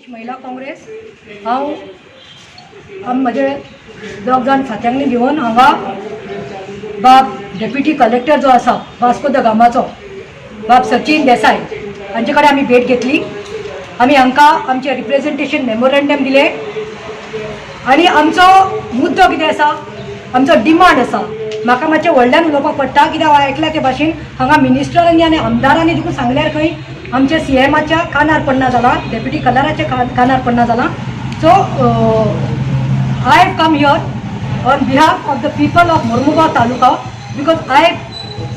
महिला काँग्रेस. हांव आम म्हजे दोग जाण साथ्यांनी घेवन हांगा बाब डेप्युटी कलेक्टर जो आसा वास्को the गामाचो, बाब सचिन देसाय हांचे कडेन आमी भेट घेतली. आमी हांकां आमचें रिप्रेझेंटेशन मेमोरंडम दिलें आनी आमचो मुद्दो कितें आसा, आमचो डिमांड आसा. म्हाका मातशें व्हडल्यान उलोवपाक पडटा, कित्याक हांवें आयकलां ते भाशेन हांगा मिनिस्टरांनी आनी आमदारांनी देखून सांगल्यार खंय आमच्या सीएमाच्या कानार पडना जाला, डेप्युटी कलराच्या कानार पडना जाला. So I have come here on behalf of the people of Mormugao taluka because I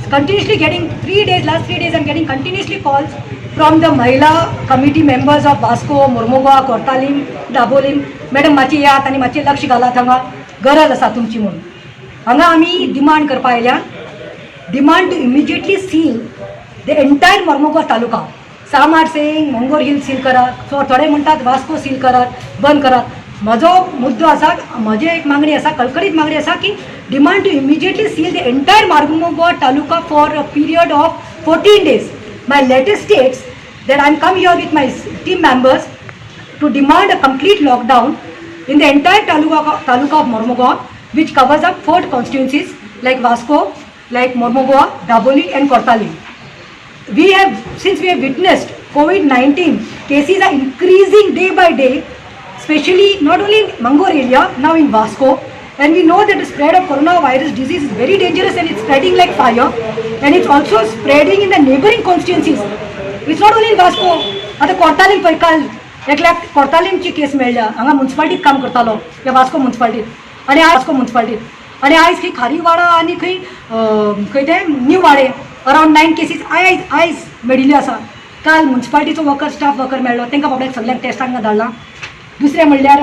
continuously getting 3 days, last 3 days I'm getting continuously calls from the Mahila committee members of Vasco, Mormugao, Cortalim, Dabolim, "madam, मातशी येयात आनी मातशें लक्ष घालात, हांगा गरज आसा तुमची" म्हणून. हांगा आमी डिमांड करपा आयल्या, demand to immediately seal the entire Mormugao taluka. Some are saying Mangor Hill seal करात, सो थोडे म्हणटात वास्को सील करात, बंद करात. म्हजो मुद्दो आसा, म्हजी एक मागणी आसा, कळकळीत मागणी आसा की demand to immediately seal the entire Mormugao taluka for a period of 14 days. My letter states that I am come here with my team members to demand a complete lockdown in the entire taluka of Mormugao, which covers up four constituencies like Vasco, like Mormugao, Daboli and Cortalim. We have, since we have witnessed COVID-19 cases are increasing day by day, especially not only in Mangor area, now in Vasco, and we know that the spread of coronavirus disease is very dangerous and it's spreading like fire, and it's also spreading in the neighboring constituencies. It's not only in Vasco. आतां कोर्तालीम पळय, काल एकल्याक कोर्तालीमची केस मेळ्ळ्या. हांगा मुन्सिपाल्टीत काम करतालो ह्या वास्को मुन्सिपाल्टीत आनी आयज वास्को मुन्सिपाल्टीत आनी आयज खंय खारीवाडा आनी खंय खंय ते न्यू वाडे अरावंड नायन केसीस आयज आयज मेळिल्ल्यो आसा. काल मुन्सिपाल्टीचो वर्कर, स्टाफ वर्कर मेळ्ळो, तांकां बाबड्याक सगल्यांक टेस्टांक धाडला. दुसरें म्हणल्यार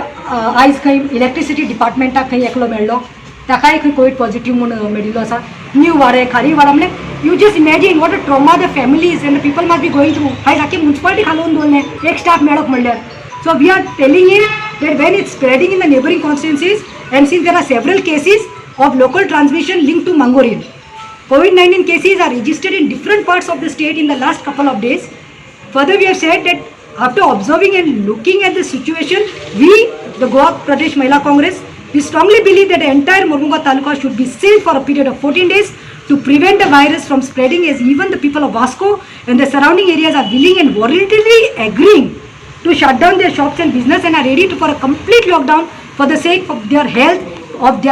आयज खंय इलेक्ट्रिसिटी डिपार्टमेंटाक खंय एकलो मेळ्ळो, ताकाय खंय कोवीड पॉझिटीव म्हूण मेळिल्लो आसा. न्यू वाडे, खारीवाडा म्हणल्यार you just imagine what a trauma the families and the people must be going through. आयज आख्खी मुन्सिपाल्टी हालोवन दवरलें एक स्टाफ मेळप म्हणल्यार. So we are telling him that when it's spreading in the neighboring constituencies and since there are several cases of local transmission linked to Mangor Hill. COVID-19 cases are registered in different parts of the state in the last couple of days. Further, we have said that after observing and looking at the situation, we, the Goa Pradesh Mahila Congress, we strongly believe that the entire Mormugao Taluka should be sealed for a period of 14 days to prevent the virus from spreading, as even the people of Vasco and the surrounding areas are willing and voluntarily agreeing to shut down their shops and business and are ready to for a complete lockdown for the sake of their health, of their